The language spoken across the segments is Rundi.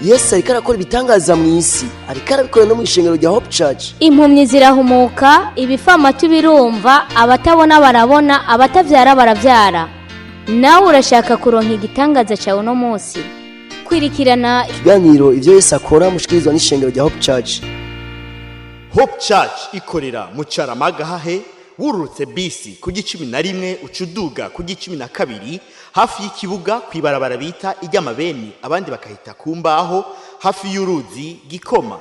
Yesu ariko arakora ibitangaza mu isi, ariko arabikora no mu ishengero rya Hope Church. Impumyi zirahumuka, ibifamatu birumva, abatabona barabona, abatavyara baravyara. Nawe urashaka kuronka igitangaza cyawe uno munsi? Kwirikirana ikiganiro Ivyo Yesu Akora mushikirizwa n'ishengero rya Hope Church. Hope Church ikorera mu Caramagahahe, wururutse bisi ku 11 uca uduga ku 12, hafi y'ikibuga, kw'ibarabara bita iry'amabeni, abandi bakahita ku mbaho, hafi y'uruzi Gikoma.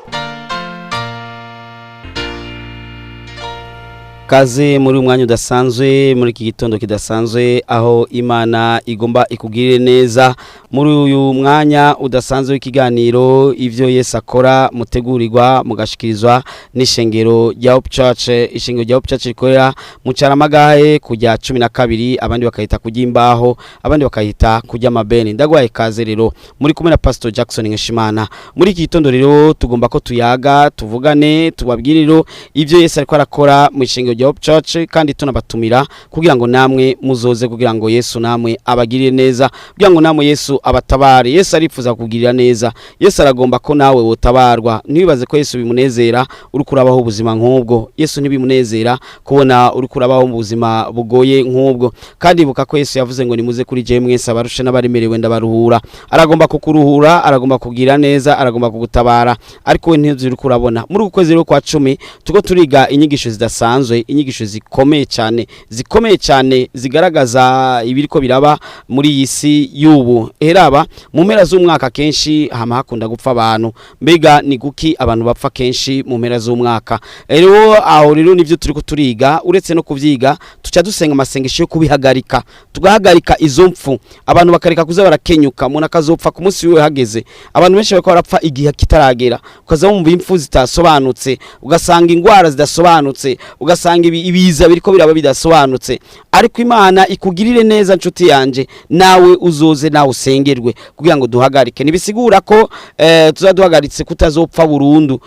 Kaze muri umwanya udasanzwe, muri iki gitondo kidasanzwe, aho Imana igomba ikugirire neza. Muri uyu mwanya udasanzwe w'ikiganiro Ivyo Yesu Akora, mutegurirwa mugashikirizwa n'ishengero rya Hope Church, ishengero rya Hope Church rikorera mu Caramagahe kujya 12, abandi bakahita kujya imbaho, abandi bakahita kujya amabeni. Ndagwaye kaze rero, muri kumwe na Pastor Jackson Nkeshimana. Muri iki gitondo rero tugomba ko tuyaga, tuvugane, tubabwire rero ivyo Yesu ariko arakora mu ishengero rya Hope Church, kandi tunabatumira kugira ngo namwe muzoze, kugira ngo Yesu namwe abagirire neza, kugira ngo namwe Yesu abatabare. Yesu arifuza kugirira neza, Yesu aragomba ko nawe wotabarwa. Ntibibaze ko Yesu bimunezera uri kurabaho ubuzima nk'ubwo. Yesu ntibimunezera kubona uri kurabaho mu buzima bugoye nk'ubwo. Kandi ibuka ko Yesu yavuze ngo: "Nimuze kuri jewe mwese abarushe n'abaremerewe, ndabaruhura." Aragomba kukuruhura, aragomba kugira neza, aragomba kugutabara, ariko we ntizi uri kurabona. Muri uku kwezi rero kwa 10 tuko turiga inyigisho zidasanzwe, inyigisho zikomeye cyane, zikomeye cyane, zigaragaza ibiriko biraba muri iyi si y'ubu. Heraba mu mpera z'umwaka kenshi hama hakunda gupfa abantu. Mbega ni guki abantu bapfa kenshi mu mpera z'umwaka? Rero aho rero nivyo turiko turiga. Uretse no kuvyiga, tuca dusenga amasengesho yo kubihagarika, tugahagarika izo mpfu, abantu bakareka kuza barakenyuka, umuntu akazopfa ku munsi wiwe hageze. Abantu benshi bariko barapfa igihe kitaragera, ukaza wumva impfu zitasobanutse, ugasanga ingwara zidasobanutse, ugasanga ibiza biriko biraba bidasobanutse. Ariko Imana ikugirire neza, nshuti yanje, nawe uzoze, nawe usengerwe kugira ngo duhagarike. Nibisigura ko tuzaduhagaritse kutazopfa burundu.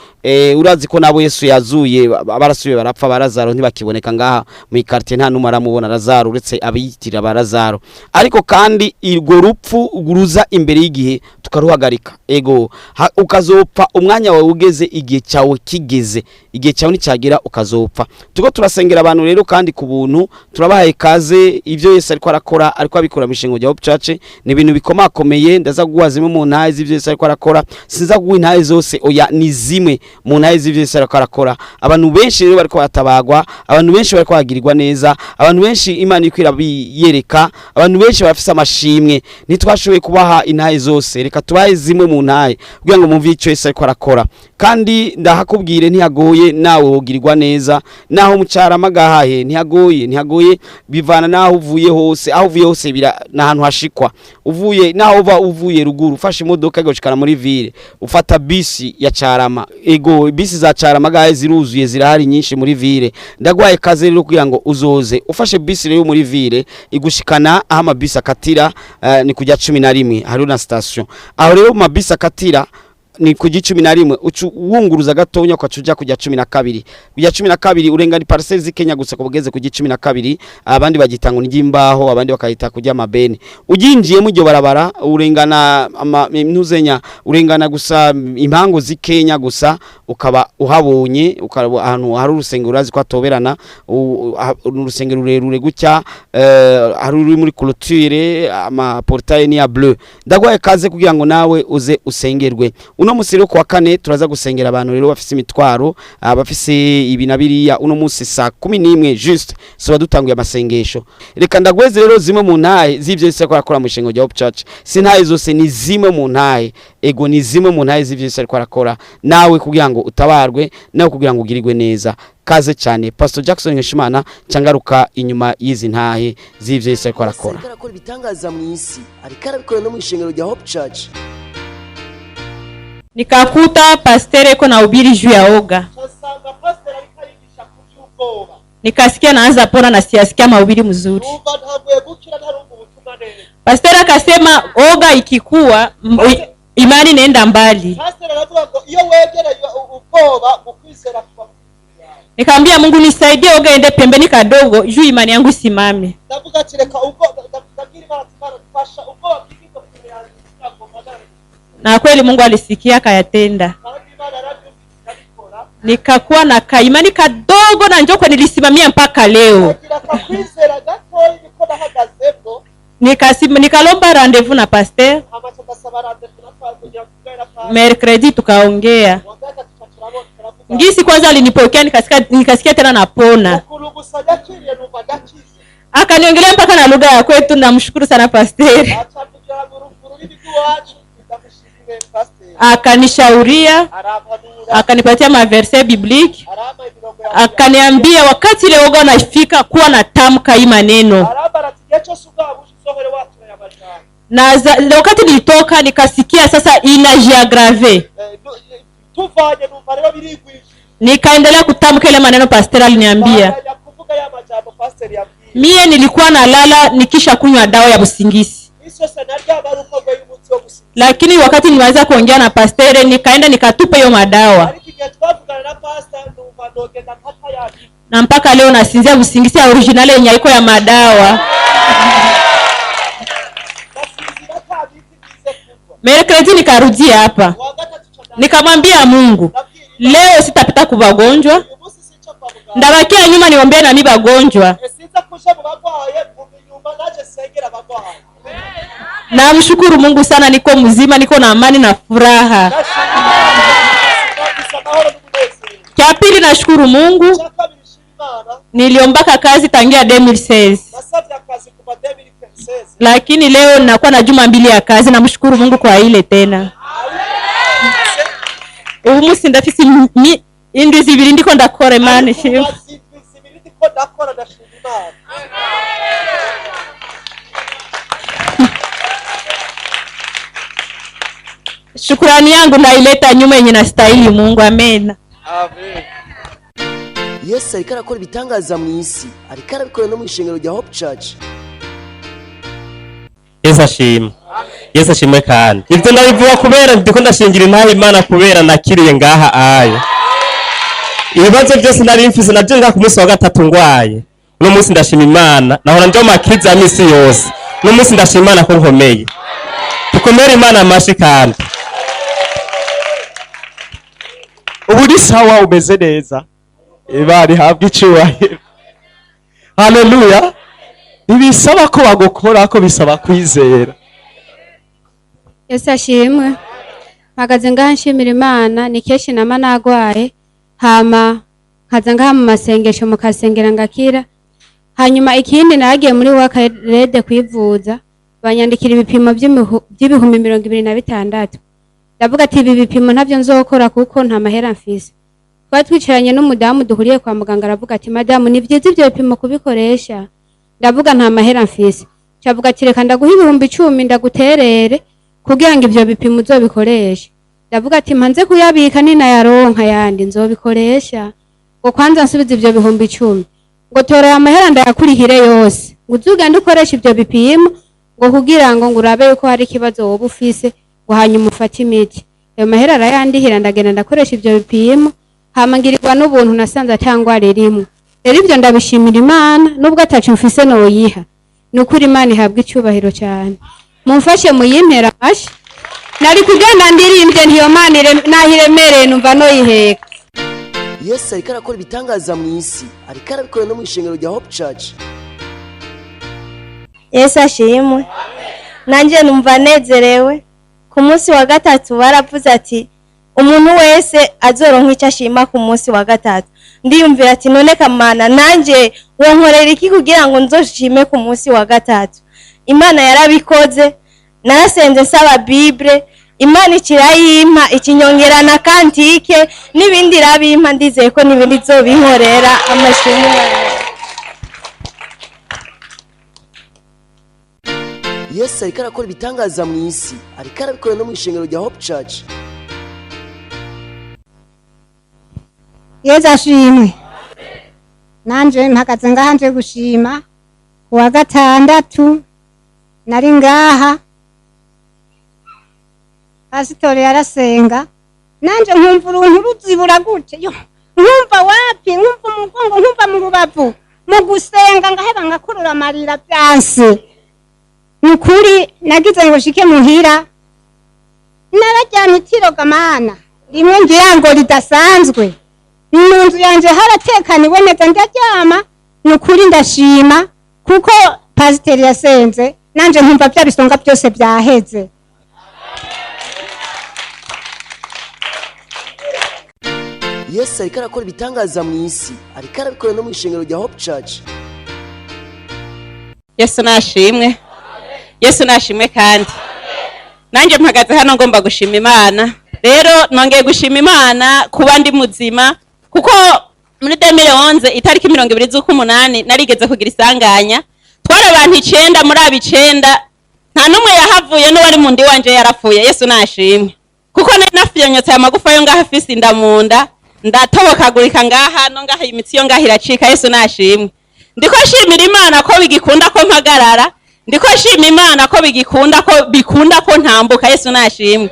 Urazi ko nabo Yesu yazuye barasubiye barapfa. Barazaro ntibakiboneka ngaha mu quartier, nta numwe aramubona Lazaro uretse abiyitira ba Lazaro. Ariko kandi irwo rupfu ruza imbere y'igihe tukaruhagarika. Ego, ukazopfa umwanya wawe ugeze, igihe cyawe kigeze. Igihe cyawe nicyagera ukazopfa. Tuko turasengera abantu rero kandi ku buntu, turabahaye kaze. Ibyo Yesu ariko arakora, ariko abikora mu ishengo rya Hope Church, ni ibintu bikomakomeye. Ndaza kuguha zimwe mu ntahe z'ivyo Yesu ariko arakora. Sinza kuguha intahe zose, oya, ni zimwe mu ntahe z'ivyo Yesu ariko arakora. Abantu benshi rero bariko baratabagwa, abantu benshi bariko bagirirwa neza, abantu benshi Imana iriko irabiyereka, abantu benshi barafise amashimwe. Ntitwashoboye kubaha intahe zose, reka tubahe zimwe mu ntahe kugira ngo mumve ico Yesu ariko arakora. Kandi ndahakubwire, ntihagoye, nawe wogirirwa neza. Naho mucarama gahahe ntihagoye, ntihagoye, bivana naho uvuye hose. Aho uvuye hose bira nahantu hashikwa. Uvuye naho uva, uvuye ruguru, ufashe imodoka igoshikana muri ville, ufata bisi ya Carama. Ego, bisi za Carama gahe ziruzuye, zirahari nyinshi muri ville. Ndagwaye kaze rero kugira ngo uzoze. Ufashe bisi rero muri ville igushikana aho amabisi akatira, ni kujya 11, hariho na station aho. Rero mu mabisi akatira ni ku 11, ucu wunguruza gatonya ukaca uja kujya 12. Kujya 12 urenga ni parcelles z'Ikenya gusa kubugeze ku 12, abandi bagita ngo ni imbaho, abandi bakayita kujya amabeni. Uginjiyemo iryo barabara, urengana ama ntuzenya, urengana gusa impango z'Ikenya gusa, ukaba uhabonye, ukaba ahantu hari urusengero. Urazi ko atoberana urusengero rurerure gutya, hari uri muri clôture, ama portail ni ya bleu. Ndagwaye kaze kugira ngo nawe uze usengerwe. Uno musi rero kuwa kane turaza gusengera abantu rero bafise imitwaro, abafise ibi na biriya. Uno musi saa 11 juste soba dutanguye amasengesho. Reka ndagweze rero zimwe mu ntahe z'ivyo Yesu ariko arakora mu ishengo rya Hope Church. Si ntahe zose, ni zimwe mu ntahe. Ego, ni zimwe mu ntahe z'ivyo Yesu ariko arakora, nawe kugira ngo utabarwe, nawe kugira ngo ugirirwe neza. Kaze cyane. Pastor Jackson Nkeshimana cangaruka inyuma y'izi ntahe z'ivyo Yesu ariko arakora. Ariko arakora ibitangaza mu isi, ariko arabikora no mu ishengero rya Hope Church. Nikakuta pasteur eko na ubiri juu ya oga. Nsanga pasiteri ariko arigisha ku by'ubwoba. Nikasikia naanza pona na siyasikia mahubiri mzuri. Numva ntavuye gukira, ntarumva ubutumwa neza. Pasteur akasema oga ikikuwa imani inaenda mbali. Pasiteri aravuga ngo iyo wegereye ubwoba, ukwizera kuba kuri yawe. Nikamwambia Mungu, nisaidie oga ende pembeni kadogo juu imani yangu isimame. Ndavuga ati reka ubwo, ndabwira Imana ati: "Imana, fasha ubwoba bwigirwe kure yanjye kugira ngo mpagarare." Na kweli Mungu alisikia akayatenda. Kandi Imana yarabyumvise ikabikora. Nikakuwa na kaimani kadogo na njoko nilisimamia mpaka leo. Ndagira akakwizera gatoya niko nahagazemwo. Nikalomba rendez-vous na pasteur. Hama tugasaba rendez-vous na pastor kugira ngo tuvugane na pastor. Mercredi tukaongea. Wa gatatu tuca turabona turavuga. Ngisi kwanza alinipokea, nikasikia tena napona. Ukuntu gusa yakiriye numva ndakize. Akaniongelea mpaka na lugha ya kwetu, namshukuru sana pasteur. Aca mvugira mu rurimi rw'iwacu, ndamushimire pastor. Akanishauria, Arampanura. Akanipatia maverse biblique, Arampa imirongo ya akaniambia wakati ile woga unafika kuwa na tamka hii maneno. Arambara ati igihe cyose ubwaba uje uzohore waturanye amajambo. Na wakati nilitoka nikasikia sasa inajiaggrave. Tuvanye numva rero birigwije. Nikaendelea kutamka ile maneno pastor aliniambia. Bandanya kuvuga ya majambo pastor yambwiye. Mie nilikuwa nalala nikisha kunywa dawa ya usingizi. Iminsi yose naryama ari uko nyweye umuti wo gusinzira. Lakini wakati niweza kuongea na pastor nikaenda nikatupa hiyo madawa. Ariko igihe twavugana na pastor numva ndogenda nkata ya miti. Na mpaka leo nasinzia usingizi ya original yenye haiko ya madawa. Nasinzira ata miti ngize kunywa. Mercredi nikarudia hapa. Wa gatatu ca Nikamwambia Mungu, ndabwira Imana, leo sitapita kwa wagonjwa. uyu munsi sinca kwa muganga. Ndabakia nyuma niombee na mi wagonjwa. Sinza kuja mu bagwaye, nguma inyuma naje nsengera abagwaye. Namshukuru Mungu sana, niko mzima, niko na amani na furaha. Ndashima Imana, mfise amahoro n'umunezero. Cha pili nashukuru Mungu, Icya kabiri nshima Imana, niliombaka kazi tangia 2016. Nasabye akazi kuva 2016. Lakini leo nakuwa na juma mbili ya kazi, namshukuru Mungu kwa ile tena. Ubu musi ndafise indwi zibiri ndiko ndakora, Imana Ariko ishimwe. ubu maze indwi zibiri ndiko ndakora, ndashima Imana. Shukrani yangu naileta nyuma yenye nastahili Mungu. Amen. Amen. Yesu ariko arakora ibitangaza mu isi, ariko arabikora no mu ishengero rya Hope Church. Yesu ashimwe. Yesu ashimwe kandi. Ibyo ndabivuga kubera ndiko ndashingira intahe Imana kubera nakiriye ngaha aya. Ibibazo byose nari mfise nabyo ngaha ku munsi wa gatatu ngwaye. Uno munsi ndashima Imana, nahora njo makiza misi yose. Uno munsi ndashima Imana ko nkomeye. Tukomere Imana amashi kandi. Ubu ni sawa, umeze neza. Imana ihabwe icyubahiro. Haleluya. Ntibisaba ko bagukora ko, bisaba kwizera. Yesu ashimwe. Mpagaze ngaha nshimira Imana, ni kenshi nama nagwaye, hama nkaza ngaha mu masengesho mukasengera ngakira. Hanyuma ikindi, naragiye muri wakarede kwivuza, banyandikira ibipimo by'ibihumbi 26. Ndavuga ati ibi bipimo ntabyo nzokora kuko nta mahera mfise. Twari twicaranye n'umudamu duhuriye kwa muganga, aravuga ati madamu, ni byiza ibyo bipimo kubikoresha. Ndavuga nta mahera mfise. Cavuga ati reka ndaguha 10,000 ndaguterere kugira ngo ivyo bipimo uzobikoreshe. Ndavuga ati mpanze kuyabika, ninayaronka yandi nzobikoresha. Ngo kwanza nsubize ivyo 10,000. Ngo tora aya mahera ndayakurihire yose, ngo uzugende ukoreshe ivyo bipimo, ngo kugira ngo urabe yuko hari ikibazo woba ufise, ngo hanyuma ufate imiti. Ayo mahera arayandihira, ndagenda ndakoresha ivyo bipimo, hama ngirirwa n'ubuntu, nasanze ata ngwara irimwo. Rero ivyo ndabishimira Imana, nubwo ataco mfise noyiha. Ni ukuri Imana ihabwa icubahiro cyane. Mumfashe muyimpera amashi. Nari kugenda ndirimbye ntiyo Mana naho iremereye numva noyiheka. Yesu ariko arakora ibitangaza mu isi, ariko arabikora no mu ishengero rya Hope Church. Yesu ashimwe. Nanjye numva nezerewe. Ku munsi wa gatatu baravuze ati umuntu wese azoronka icyo ashima ku munsi wa gatatu. Ndiyumvira ati none kamana, nanjye wonkorera iki kugira ngo nzoshime ku munsi wa gatatu? Imana yarabikoze. Narasenze nsaba Bible, Imana ikirayimpa, ikinyongera na cantique n'ibindi irabimpa. Ndizeye ko n'ibindi izobinkorera. Amashimwe. Yesu ariko arakora ibitangaza mu isi, ariko arabikora no mu ishengero rya Hope Church. Yesu ashimwe. Nanje mpagaze ngaha nje gushima. Ku wa gatandatu nari ngaha, pasitori yarasenga, nanje nkumva uruntu ruzibura gutya, yo nkumva wapi, nkumva umugongo, nkumva mu rubavu. Mu gusenga ngaheba ngakurura amarira byanse. Ni ukuri nagize ngo nshike muhira. Nararyamye itiroga mana rimwe ngira ngo ridasanzwe, mu nzu yanje haratekaniwe neza, ndaryama. Ni ukuri ndashima kuko pasiteri yasenze nanje nkumva bya bisonga byose byaheze. Yesu ariko arakora ibitangaza mu isi, ariko arabikora no mu ishengero rya Hope Church. Yesu nashimwe, Yesu nashimwe. Kandi nanjye mpagaze hano ngomba gushima Imana. Rero nongeye gushima Imana kuba ndi muzima, kuko muri 2011 itariki 20 z'ukumunani narigeze kugira isanganya. Twari abantu 9, muri abo 9 nta n'umwe yahavuye, n'uwari mu ndi wanje yarapfuye. Yesu nashimwe, kuko nari nafyonyotse aya magufa yo ngaha afise inda mu nda, ndatobokagurika ngaha no ngaha, imitsi yo ngaha iracika. Yesu nashimwe. Ndiko nshimira Imana ko bigikunda ko mpagarara, ndiko nshima Imana ko bigikunda ko bikunda ko ntambuka. Yesu nashimwe.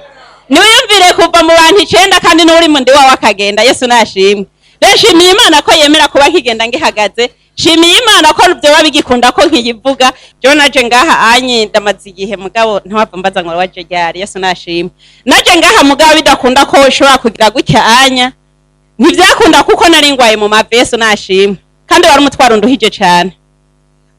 Niwiyumvire kuva mu bantu 9 kandi n'uri mu ndi wawe akagenda. Yesu nashimwe. Rero nshimiye Imana ko yemera kuba nkigenda ngihagaze, nshimiye Imana ko byoba bigikunda ko nkiyivuga. Jewe naje ngaha anye ndamaze igihe, mugabo ntiwapfa mbaza ngo waje ryari. Yesu nashimwe. Naje ngaha mugabo bidakunda ko ushobora kugira gutya anya, ntibyakunda kuko nari ngwaye mu mavi. Yesu nashimwe. Kandi wari umutwaro unduhije cyane,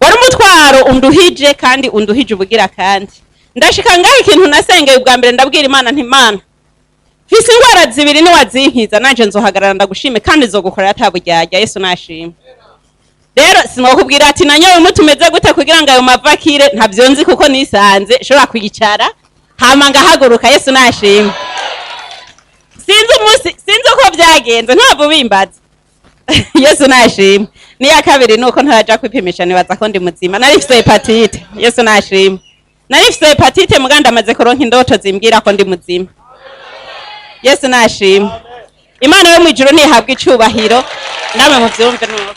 wari umutwaro unduhije kandi unduhije ubugira. Kandi ndashika ngaho ikintu nasengeye ubwa mbere, ndabwira Imana nti Imana, mfise ingwara zibiri, niwazinkiza nanje nzohagarara ndagushime kandi nzogukorera ataburyarya. Yesu nashimwe. Rero sinokubwira ati nanyoye umuti umeze gute kugira ngo ayo mavi akire, ntabyo nzi kuko nisanze nshobora kwicara hama ngahaguruka. Yesu nashimwe. Sinzi umunsi, sinzi uko byagenze, ntabwo bimbaza. Yesu nashimwe. Niya kabiri nuko ntaraja kwipimisha, nibaza ko ndi muzima. Nari mfise hepatite. Yesu nashimwe. Nari mfise hepatite, muganda amaze kuronka indoto zimbwira ko ndi muzima. Yesu nashimwe. Imana yo mu ijuru ntihabwa icubahiro, namwe muvyumve nuko.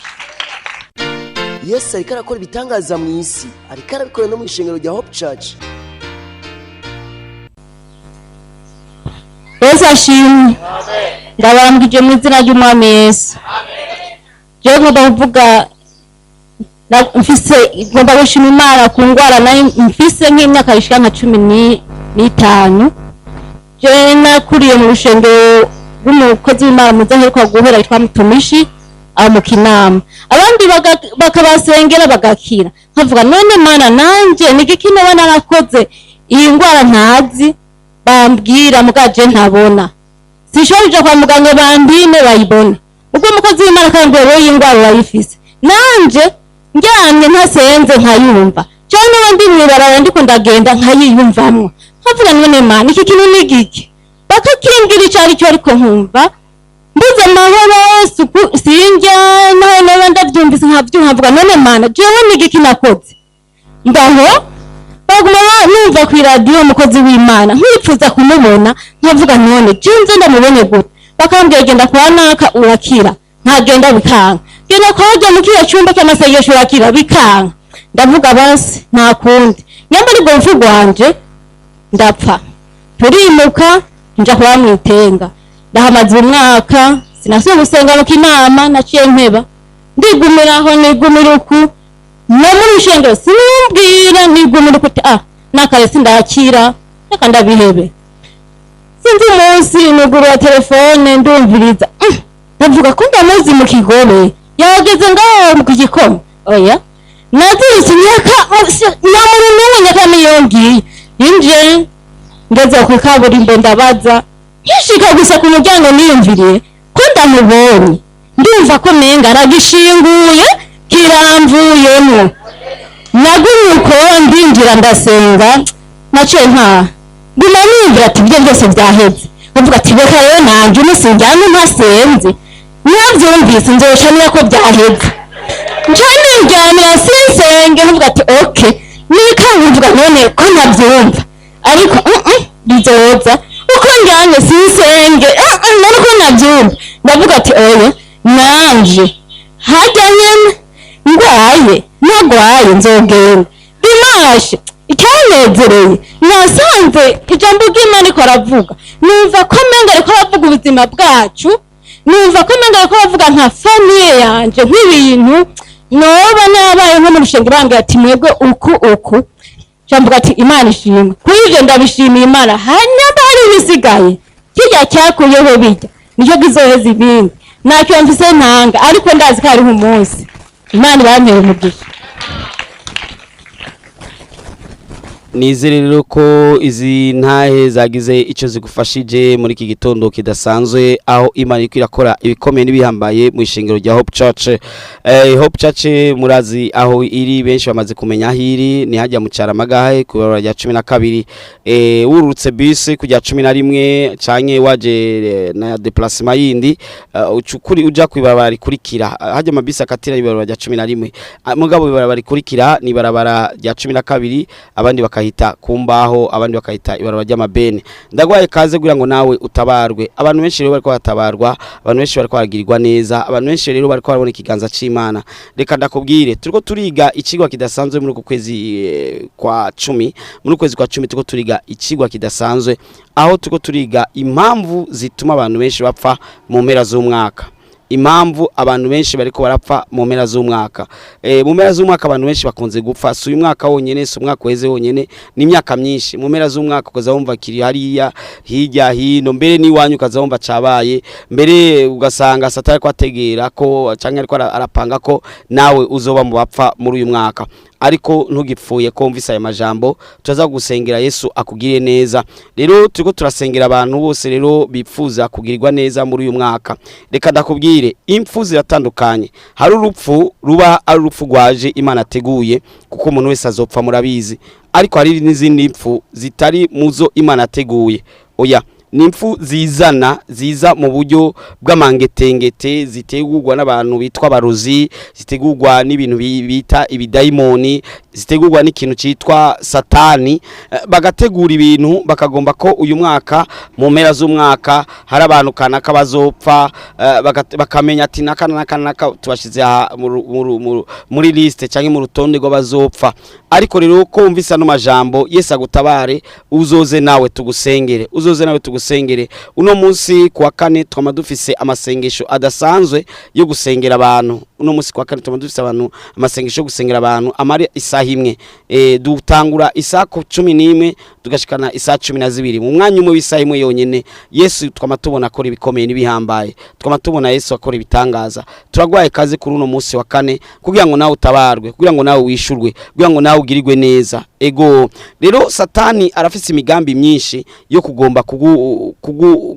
Yesu ariko arakora ibitangaza mu isi, ariko arabikora no mu ishengero rya Hope Church. Yesu ashimwe. Ndabarambwije mu izina ry'Umwami Yesu. Jewe ngomba kuvuga mfise, ngomba gushima Imana ku ngwara nari mfise nk'imyaka ishika nka 15. Jewe nakuriye mu rushengero rw'umukozi w'Imana mudaheruka guhera yitwa Mutumishi aho mu Kinama, abandi bakabasengera bagakira. Nkavuga none Mana nanje ni igiki noba narakoze iyi ngwara ntazi bambwira mugaje ntabona, sinshobora kuja kwa muganga bandime bayibone. Ubwo umukozi w'Imana akambwira rero iyi ngwara urayifise, nanje ndyamye ntasenze nkayumva, canke noba ndi mw'ibarabara ndiko ndagenda nkayiyumvamwo. Nkavuga none Mana iki kintu ni igiki? Bakakimbwira ico ari cyo, ariko nkumva mbuze amahoro, suku sinjya naho noba ndavyumvise nkavyumva. Nkavuga none Mana jewe ni igiki nakoze? Ndaho baguma numva kw'iradiyo umukozi w'Imana, nkipfuza kumubona, nkavuga none jewe nze ndamubone gute? Bakambwira genda kwa naka urakira, nkagenda bikanka, genda kwa rya mu kiriya cyumba cy'amasengesho urakira, bikanka. Ndavuga basi nta kundi, nyamara ubwo rupfu rwanje ndapfa. Turimuka nja kuba mwitenga, ndahamaze umwaka sinasubiye gusenga mu Kinama, naciye mpeba ndigumira aho, nigumira uku no muri rushengero sinumbwira, nigumira uku ati nakare sindakira, reka ndabihebe. Sinzi umunsi nugurura telefone ndumviriza, ndavuga ko ndamuzi mu Kigobe yageze ngaho mu gikoma. Oya naziritse imyaka nta muntu n'umwe nyakamiyongiye yinjiye. Ngeze ku kaburimbo ndabaza, nkishika gusa ku muryango niyumviriye ko ndamubonye, ndumva ko menga aragishinguye kiramvuyemwo. Nagumye uko ndinjira ndasenga, naciye ntaha nguma niyumvira ati ibyo byose byaheze. Nkavuga ati reka rero nanje umunsi njyane ntasenze, ntiyavyumvise nzoca niba ko byaheze, nca niryamira sinsenge. Nkavuga ati okay, nikanga mvuga none ko ntavyumva, ariko bizoza uko njyanye sinsenge, none ko ntavyumva. Ndavuga ati oya nanje harya nyene ngwaye ntagwaye nzogenda dimashe. Icyanezereye nasanze ijambo ry'Imana riko aravuga, numva ko menga ariko aravuga ubuzima bwacu, numva ko menga ariko aravuga nka famiye yanje, nk'ibintu noba nabaye nko mu rushengero bambwira ati mwebwe uku uku. Camvuga ati Imana ishimwe kuri ivyo, ndabishimiye Imana. Hanyuma hari Ibisigaye kirya cyakuyeho bijya nicyo kizoheza ibindi. Ntacyo mfise ntanga, ariko ndazi ko hariho umunsi Imana ibampera umugisha. Nizere rero ko izi ntahe zagize icyo zigufashije muri iki gitondo kidasanzwe, aho Imana iriko irakora ibikomeye n'ibihambaye mu ishengero rya Hope Church. Hope Church murazi aho iri, benshi bamaze kumenya aho iri, ni hajya mu Caramagahe ku ibarabara rya 12. Wururutse bisi kujya 11 canke waje na déplacement yindi, ucukuri uja ku ibarabara rikurikira. Hajya amabisi akatira ibarabara rya 11. Mugabo ibarabara rikurikira ni ibarabara rya 12, abandi bakahita ku mbaho, abandi bakahita ibarabara ry'amabene. Ndagwaye kaze kugira ngo nawe utabarwe. Abantu benshi rero bariko batabarwa, abantu benshi bariko baragirirwa neza, abantu benshi rero bariko barabona ikiganza c'Imana. Reka ndakubwire, turiko turiga ikigwa kidasanzwe muri uku kwezi kwa 10. Muri uku kwezi kwa 10 turiko turiga ikigwa kidasanzwe, aho turiko turiga impamvu zituma abantu benshi bapfa mu mpera z'umwaka. Impamvu abantu benshi bariko barapfa mu mpera z'umwaka. Mu mpera z'umwaka abantu benshi bakunze gupfa. Si uyu mwaka wonyene, si umwaka uheze wonyene, ni imyaka myinshi. Mu mpera z'umwaka ukaza wumva kiri hariya hirya hino, mbere n'iwanyu ukaza wumva cabaye, mbere ugasanga Satani ariko ategera ko canke ariko arapanga ko nawe uzoba mu bapfa muri uyu mwaka. Ariko ntugipfuye ko wumvise aya majambo, turaza gusengera Yesu akugirire neza. Rero turiko turasengera abantu bose rero bipfuza kugirirwa neza muri uyu mwaka. Reka ndakubwire, impfu ziratandukanye. Hari urupfu ruba ari urupfu rwaje Imana ateguye, kuko umuntu wese azopfa murabizi. Ariko hari n'izindi mpfu zitari muzo Imana ateguye. Oya, ni impfu zizana, ziza mu buryo bw'amangetengete, zitegurwa n'abantu bitwa abarozi, zitegurwa n'ibintu bita ibidayimoni, zitegurwa n'ikintu cyitwa Satani. Bagategura ibintu bakagomba ko uyu mwaka mu mpera z'umwaka hari abantu kanaka bazopfa, bakamenya ati naka naka naka tubashize aha muri liste cyangwa mu rutonde rw'abazopfa. Ariko rero ko wumvise ano majambo, Yesu agutabare, uzoze nawe tugusengere, uzoze nawe tugusengere. Uno munsi kuwa kane twama dufise amasengesho adasanzwe yo gusengera abantu. Uno munsi kuwa kane twama dufise abantu amasengesho yo gusengera abantu amara isaha imwe. Dutangura isaha 11 tugashikana isaha 12. Mu mwanya umwe w'isaha imwe yonyene Yesu twama tubona akora ibikomeye n'ibihambaye, twama tubona Yesu akora ibitangaza. Turagwaye kaze kuri uno munsi wa kane kugira ngo nawe utabarwe, kugira ngo nawe wishurwe, kugira ngo nawe ugirirwe neza. Ego rero Satani arafise imigambi myinshi yo kugomba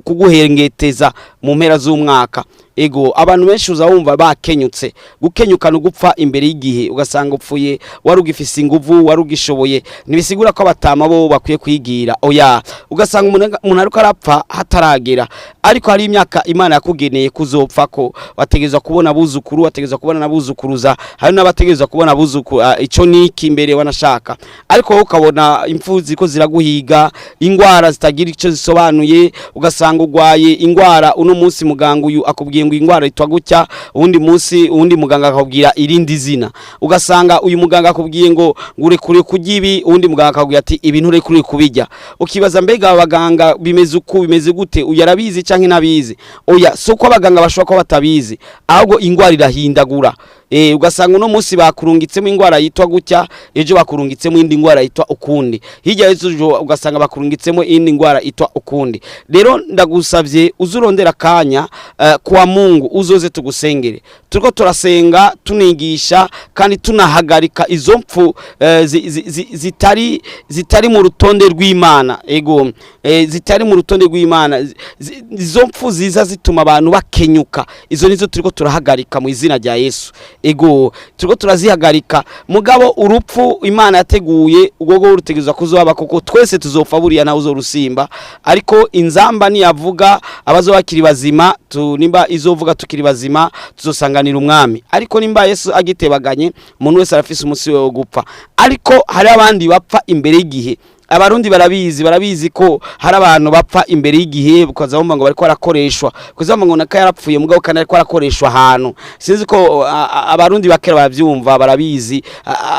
kuguhengeteza mu mpera z'umwaka. Ego abantu benshi uzawumva bakenyutse. Gukenyuka no gupfa imbere y'igihe, ugasanga upfuye wari ugifise inguvu, wari ugishoboye. Ntibisigura ko abatama bo bakwiye kwigira, oya. Ugasanga umuntu ariko arapfa hataragera, ariko hari imyaka Imana yakugeneye kuzopfa ko wategerezwa kubona abuzukuru, wategerezwa kubona n'abuzukuruza, hari n'abategerezwa kubona abuzukuru, ico niki imbere wanashaka. Ariko wowe ukabona impfu ziko ziraguhiga, ingwara zitagira ico zisobanuye, ugasanga ugwaye ingwara uno munsi muganga uyu akubwiye ngo ingwara itwa gutya, uwundi munsi uwundi muganga akakubwira irindi zina. Ugasanga uyu muganga akubwiye ngo urekure kurya ibi, uwundi muganga akakubwira ati ibi nturekure kubirya. Ukibaza mbega aba baganga bimeze uku, bimeze gute, uyu arabizi canke ntabizi? Oya, si uko abaganga bashobora kuba batabizi, ahubwo ingwara irahindagura. Ugasanga uno munsi bakurungitsemo ingwara yitwa gutya, ejo bakurungitsemo indi ngwara yitwa ukundi, hirya y'ejo ugasanga bakurungitsemo indi ngwara yitwa ukundi. Rero ndagusavye uzurondera akanya kwa Mungu, uzoze tugusengere. Turiko turasenga tunigisha kandi tunahagarika izo mpfu zitari mu rutonde rw'Imana. Ego, zitari mu rutonde rw'Imana. Izo mpfu ziza zituma abantu bakenyuka, izo nizo turiko turahagarika mu izina rya Yesu. Ego turiko turazihagarika. Mugabo urupfu Imana yateguye ubwo bwo rutegerezwa kuzoba, kuko twese tuzopfa buriya nawe uzorusimba. Ariko inzamba niyavuga abazoba bakiri bazima, nimba izovuga tukiri bazima tuzosanganira umwami. Ariko nimba Yesu agitebaganye, umuntu wese arafise umunsi wo gupfa. Ariko hari abandi bapfa imbere y'igihe. Abarundi barabizi ko hari abantu bapfa imbere y'igihe, ukaza wumva ngo bariko barakoreshwa, ukaza wumva ngo naka yarapfuye mugabo kandi ariko arakoreshwa ahantu. Sinzi ko abarundi bakera baravyumva, barabizi.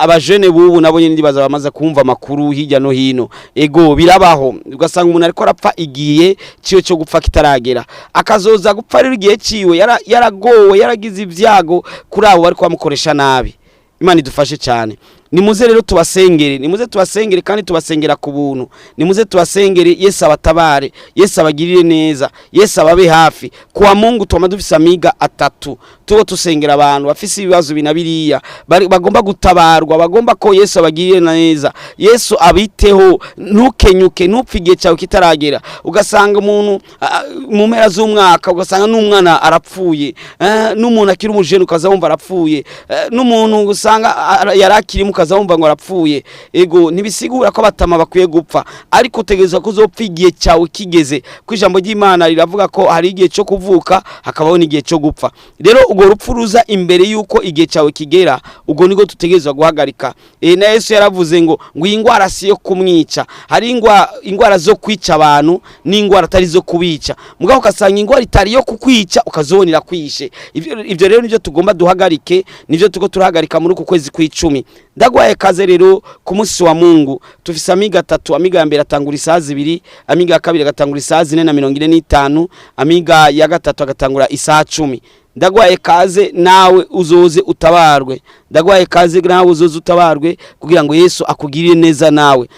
Abajene bubu nabo nyene ndibaza bamaze kumva amakuru hirya no hino. Ego birabaho, ugasanga umuntu ariko arapfa igihe ciwe cyo gupfa kitaragera, akazoza gupfa rero igihe ciwe yaragowe, yaragize ibyago kuri abo bariko bamukoresha nabi. Imana idufashe cyane. Nimuze rero tubasengere, nimuze tubasengere kandi tubasengera ku buntu. Nimuze tubasengere, Yesu abatabare, Yesu abagirire neza, Yesu ababe hafi. Kuwa Mungu twama dufise amiga atatu tubo tusengera abantu bafise ibibazo bina biriya, bagomba gutabarwa, bagomba ko Yesu abagirire neza, Yesu abiteho. Ntukenyuke, ntupfe igihe cyawe kitaragera. Ugasanga umuntu mu mpera z'umwaka, ugasanga n'umwana arapfuye, n'umuntu akiri umujene ukaza wumva arapfuye, n'umuntu usanga yari akirimo ukaza wumva ngo arapfuye. Ego, ntibisigura ko abatama bakwiye gupfa, ariko utegerezwa ko uzopfa igihe cyawe kigeze, ko ijambo ry'Imana riravuga ko hari igihe cyo kuvuka hakabaho n'igihe cyo gupfa. Rero urwo rupfu ruza imbere y'uko igihe cyawe kigera, ubwo nibwo dutegerezwa guhagarika. Na Yesu yaravuze ngo iyi ndwara si iyo kumwica. Hari ingwara zo kwica abantu n'ingwara atari zo kubica, mugabo ugasanga ingwara itari yo kukwica ukazobonera kwishe. Ivyo rero nivyo tugomba duhagarike, nivyo tuko turahagarika muri uku kwezi kw'icumi. Ndagwaye kaze rero ku munsi wa Mungu tufise amiga atatu. Amiga ya mbere atangura isaha 2, amiga ya kabiri agatangura isaha 4:45, amiga ya gatatu agatangura isaha 10. Ndagwaye kaze nawe uzoze utabarwe, ndagwaye kaze nawe uzoze utabarwe kugira ngo Yesu akugirire neza nawe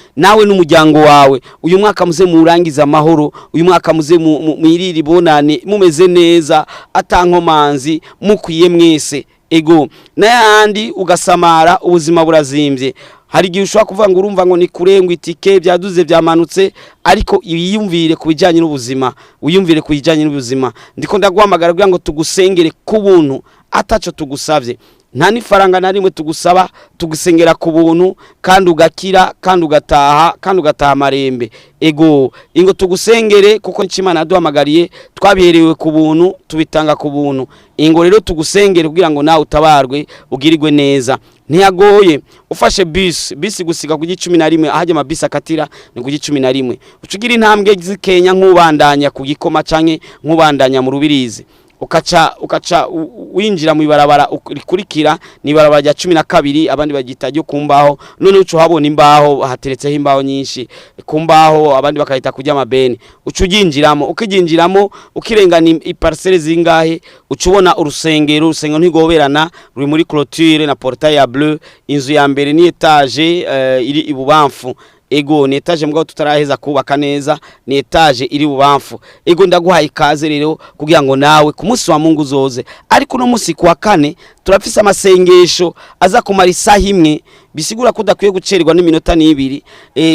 n'umuryango wawe. Uyu mwaka muze murangiza amahoro, uyu mwaka muze mwirire bonane mumeze neza, atankomanzi, mukwiye mwese. Ego, n'ayandi ugasamara ubuzima burazimbye. Hari igihe ushobora kuvuga ngo urumva ngo ni kure, ngo itike byaduze byamanutse, ariko wiyumvire ku bijyanye n'ubuzima, wiyumvire ku bijyanye n'ubuzima. Ndiko ndaguhamagara kugira ngo tugusengere ku buntu ataco tugusavye, nta n'ifaranga na rimwe tugusaba, tugusengera ku buntu kandi ugakira kandi ugataha kandi ugataha amarembe. Ego, ingo tugusengere kuko Imana yaduhamagariye, twabiherewe ku buntu tubitanga ku buntu. Ingo rero tugusengere kugira ngo nawe utabarwe ugirirwe neza. Ntiyagoye, ufashe bisi gusiga ku 11, ahajya amabisi akatira ni ku 11, ucugira intambwe zikenya nk'ubandanya ku Gikoma canke nk'ubandanya mu Rubirizi, ukaca winjira mu ibarabara rikurikira, ni ibarabara rya 12, abandi bagita ryo ku mbaho. None uca uhabona imbaho, hateretseho imbaho nyinshi ku mbaho, abandi bakahita kurya amabeni. Uca uryinjiramo, ukiryinjiramo ukirengana iparcelle zingahe, uca ubona urusengero. Urusengero ntigoberana, ruri muri clôture na portail ya bleu. Inzu ya mbere ni etage iri ibubamfu. Ego, ni etage mugabo tutaraheza kubaka neza, ni etage iri bubamfu. Ego, ndaguhaye ikaze rero kugira ngo nawe ku munsi wa Mungu uzoze. Ariko uno munsi kuwa kane turafise amasengesho aza kumara isaha imwe, bisigura ko udakwiye gucererwa n'iminota n'ibiri.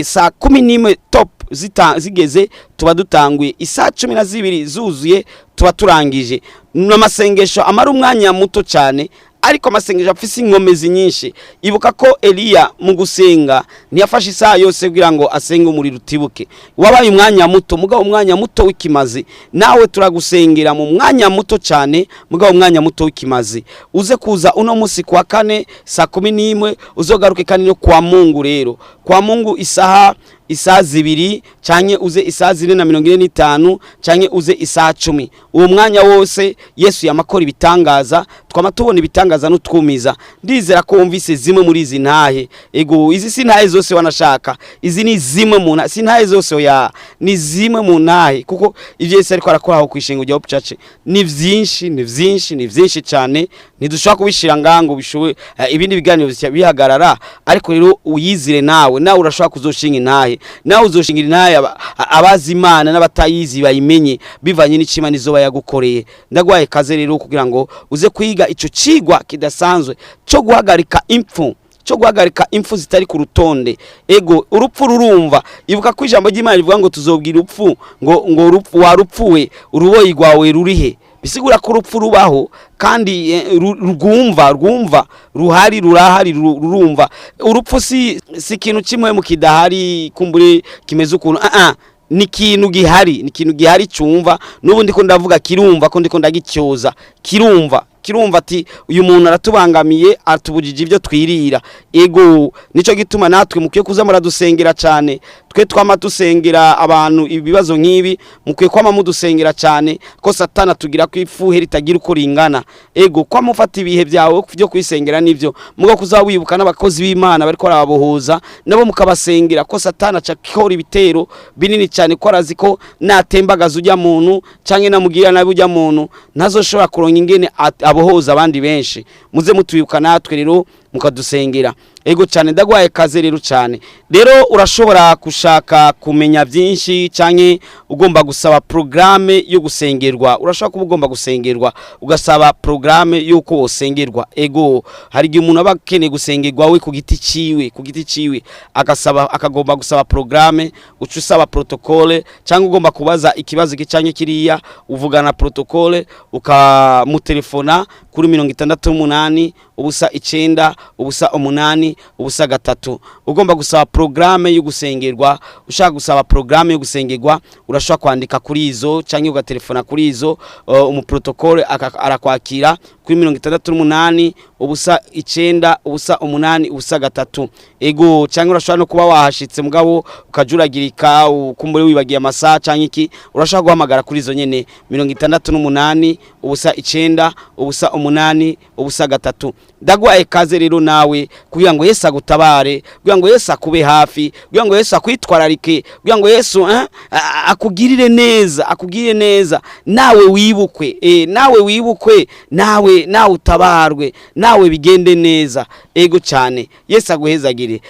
Saa 11 top zigeze tuba dutanguye, isaha 12 zuzuye tuba turangije. Ni amasengesho amara umwanya muto cyane, ariko amasengesho afise inkomezi nyinshi. Ibuka ko Eliya mu gusenga ntiyafashe isaha yose kugira ngo asenge umuriro utibuke, wabaye umwanya muto, mugabo umwanya muto w'ikimazi. Nawe turagusengera mu mwanya muto cyane, mugabo umwanya muto w'ikimazi. Uze kuza uno munsi kuwa kane saa 11, uzogaruke kandi no kwa Mungu. Rero kwa Mungu isaha 2, canke uze isaha 4:45, canke uze isaha 10. Uwo mwanya wose Yesu yamakora ibitangaza, twama tubona ibitangaza n'utwumiza. Ndizera ko wumvise zimwe muri izi ntahe. Ego, izi si ntahe zose wanashaka, izi ni zimwe mu ntahe, si ntahe zose oya, ni zimwe mu ntahe, kuko ivyo Yesu ariko arakora aho kwishinga rya Hope Church ni vyinshi, ni vyinshi, ni vyinshi cyane, ntidushobora kubishira ngango bishobe ibindi biganiro bihagarara. Ariko rero uyizire nawe, nawe urashobora kuzoshinga intahe, nawe uzoshingira intahe abazi Imana n'abatayizi bayimenye bivanye n'icima nizo bayagukoreye. Ndagwaye kaze rero kugira ngo uze kwiga ico cigwa kidasanzwe cyo guhagarika impfu, cyo guhagarika impfu zitari ku rutonde. Ego, urupfu rurumva. Ibuka ko ijambo ry'Imana rivuga ngo tuzobwira urupfu ngo urupfu warupfuwe, uruboyi rwawe rurihe? Bisigura ko urupfu rubaho kandi rwumva ruhari, rurahari, rurumva. Urupfu si ikintu kimwe mu kidahari kumbure kimeze ukuntu, ni ikintu gihari, ni ikintu gihari cyumva. N'ubu ndiko ndavuga kirumva ko ndiko ndagicyoza, kirumva, kirumva ati uyu muntu aratubangamiye, atubujije ibyo twirira. Ego, nico gituma natwe mukwiye kuza muradusengera cyane. Twe twama dusengera abantu ibibazo nk'ibi, mukwiye kwama mudusengera cyane ko Satana atugira ko ifuhe ritagira uko ringana. Ego, kwa mufata ibihe byawe byo kwisengera nivyo, mugo kuzawibuka n'abakozi b'Imana bariko barababohoza nabo mukabasengera, ko Satana aca akora ibitero binini cyane, ko arazi ko natembagaza ujya muntu canke namugira nabi ujya muntu ntazoshobora kuronka ingene abohoza abandi benshi. Muze mutwibuka natwe rero. Mukadusengera. Ego cyane, ndagwaye kaze rero cyane. Rero urashobora gushaka kumenya byinshi canke ugomba gusaba programme yo gusengerwa. Urashobora kuba ugomba gusengerwa, ugasaba programme y'uko wosengerwa. Ego, hari igihe umuntu aba akeneye gusengerwa we ku giti ciwe, ku giti ciwe, agasaba, akagomba gusaba programme. Uca usaba protocole, cyangwa ugomba kubaza ikibazo iki canke kiriya, uvugana na protocole, ukamutelefona kuri 68 0 9 0 8 0 3. Ugomba gusaba programme yo gusengerwa, ushaka gusaba programme yo gusengerwa, urashobora kwandika kuri izo cyangwa ugatelefona kuri izo. Umuprotocole arakwakira kuri 68 0 9 0 8 0 3. Ego, cyangwa urashobora no kuba wahashitse mugabo ukajuragirika, ukumbure wibagiye amasaha cyangwa iki, urashobora guhamagara kuri izo nyene, 68 0 9 0 8 0 3. Ndaguhaye kaze rero nawe kugira ngo Yesu agutabare, kugira ngo Yesu akube hafi, kugira ngo Yesu akwitwararike, kugira ngo Yesu akugirire neza, akugirire neza, nawe wibukwe, nawe wibukwe, nawe utabarwe, nawe bigende neza. Ego cyane, Yesu aguhezagire.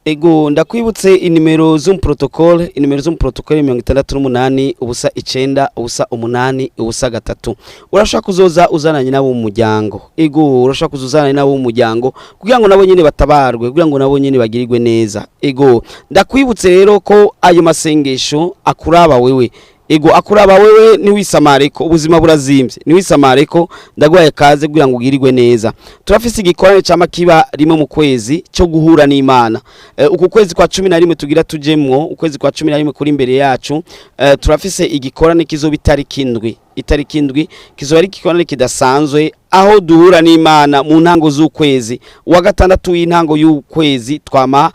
Ego, ndakwibutse inimero z'umuprotocole. Inimero z'umuprotocole, 68 0 9 0 8 0 3. Urashobora kuzoza uzananye nabo mu muryango. Ego, urashobora kuzoza uzananye nabo mu muryango kugira ngo nabo nyene batabarwe, kugira ngo nabo nyene bagirirwe neza. Ego, ndakwibutse rero ko ayo masengesho akuraba wewe. Ego, akuraba wewe, ntiwisamare ko ubuzima burazimbye, ntiwisamare ko. Ndaguhaye kaze kugira ngo ugirirwe neza. Turafise igikorane cama kiba rimwe mu kwezi cyo guhura n'Imana. Uku kwezi kwa 11 tugira tujemwo, ukwezi kwa 11 kuri imbere yacu, turafise igikorane kizoba itariki 7. Itariki 7 kizoba ari igikorane kidasanzwe, aho duhura n'Imana mu ntango z'ukwezi wa gatandatu w'intango y'ukwezi. Twama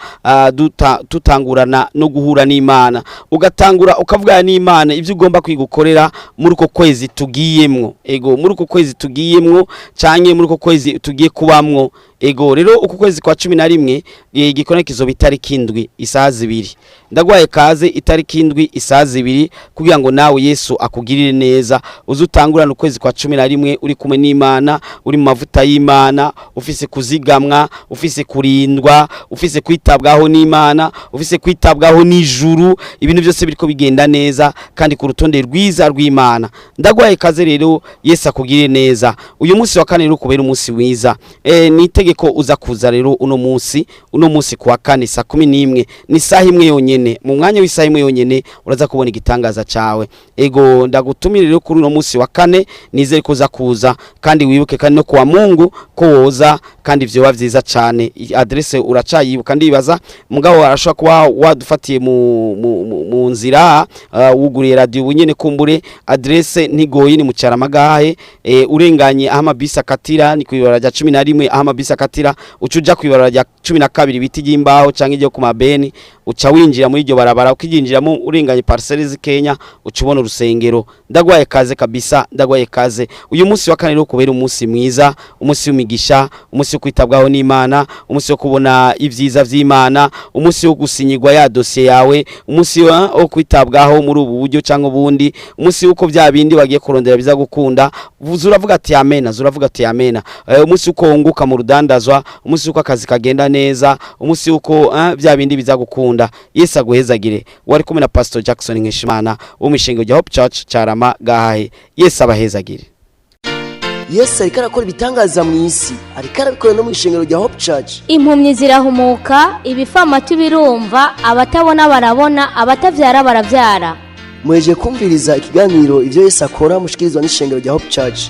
tutangurana no guhura n'Imana, ugatangura ukavugana n'Imana ibyo ugomba kwigukorera muri uko kwezi tugiyemwo. Ego, muri uko kwezi tugiyemwo canke muri uko kwezi tugiye kubamwo. Ego, rero uku kwezi kwa 11, igikorane kizoba itariki 7 isaha 2. Ndaguhaye kaze itariki 7 isaha 2 kugira ngo nawe Yesu akugirire neza, uze utangurana ukwezi kwa 11 uri kumwe n'Imana, uri mu mavuta y'Imana, ufise kuzigamwa, ufise kurindwa, ufise kwitabwaho n'Imana, ufise kwitabwaho n'ijuru, ibintu byose biriko bigenda neza kandi ku rutonde rwiza rw'Imana. Ndaguhaye kaze rero, Yesu akugirire neza. Uyu munsi wa kane rero kubera umunsi mwiza, ni itegeko uza kuza rero uno munsi kuwa kane saa 11. Ni saha imwe yonyene, mu mwanya w'isaha imwe yonyene uraza kubona igitangaza cawe. Ego, ndagutumira rero kuri uno munsi wa kane, nizere ko uza kuza, kandi wibuke kandi no kuwa Mungu ko woza, kandi vyoba vyiza cane. Adresse uracayibuka ndibaza, mugabo arashobora kuba wadufatiye mu nzira, wuguriye radio ubu nyene. Kumbure adresse ntigoye, ni mu Caramagahe, urenganye aho amabisi akatira, ni kw'ibarabara rya 11. Aho amabisi akatira, uca uja kw'ibarabara rya 12 biti ry'imbaho canke iryo ku mabeni, uca winjira muri iryo barabara. Ukiryinjiramo, urenganye parcelles z'i Kenya, uca ubona urusengero. Ndagwaye kaze kabisa, ndagwaye kaze. Uyu munsi wa kane rero kubera umunsi mwiza, umunsi w'imigisha, umunsi wo kwitabwaho n'Imana, umunsi wo kubona ibyiza vy'Imana, umunsi wo gusinyirwa ya dosiye yawe, umunsi wo kwitabwaho muri ubu buryo cyangwa ubundi, umunsi uko bya bindi wagiye kurondera biza gukunda. Zuravuga ati amena, zuravuga ati amena. Umunsi uko wunguka mu rudandazwa, umunsi uko akazi kagenda neza, umunsi uko bya bindi biza gukunda. Yesu aguhezagire. Wari kumwe na Pastor Jackson Nkeshimana wo mu ishengero rya Hope Church Carama Gahahe. Yesu abahezagire. Yesu ariko arakora ibitangaza mu isi, ariko arabikora no mu ishengero rya Hope Church. Impumyi zirahumuka, ibifamatu birumva, abatabona barabona, abatabyara barabyara. Muhejeje kumviriza ikiganiro Ibyo Yesu Akora, mushikirizwa n'ishengero rya Hope Church.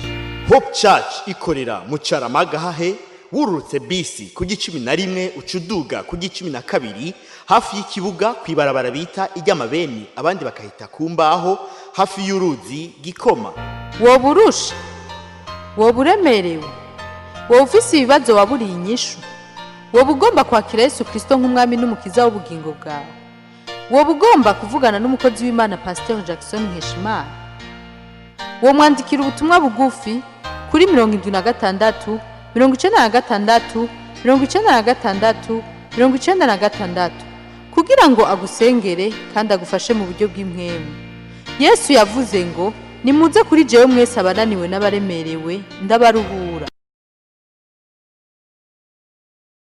Hope Church ikorera mu Caramagahahe, wururutse bisi ku 11 uca uduga ku 12, hafi y'ikibuga, ku ibarabara bita iry'amabeni, abandi bakahita ku mbaho, hafi y'uruzi Gikoma. Woba urusha, woba uremerewe, woba ufise ibibazo waburiye inyishu, woba ugomba kwakira Yesu Kirisito nk'umwami n'umukiza w'ubugingo bwawe, woba ugomba kuvugana n'umukozi w'Imana Pasiteri Jackson Nkeshimana, womwandikira ubutumwa bugufi kuri 76 96 96 96 kugira ngo agusengere kandi agufashe mu buryo bw'impwemu. Yesu yavuze ngo: "Nimuze kuri jewe mwese abananiwe n'abaremerewe, ndabaruhura."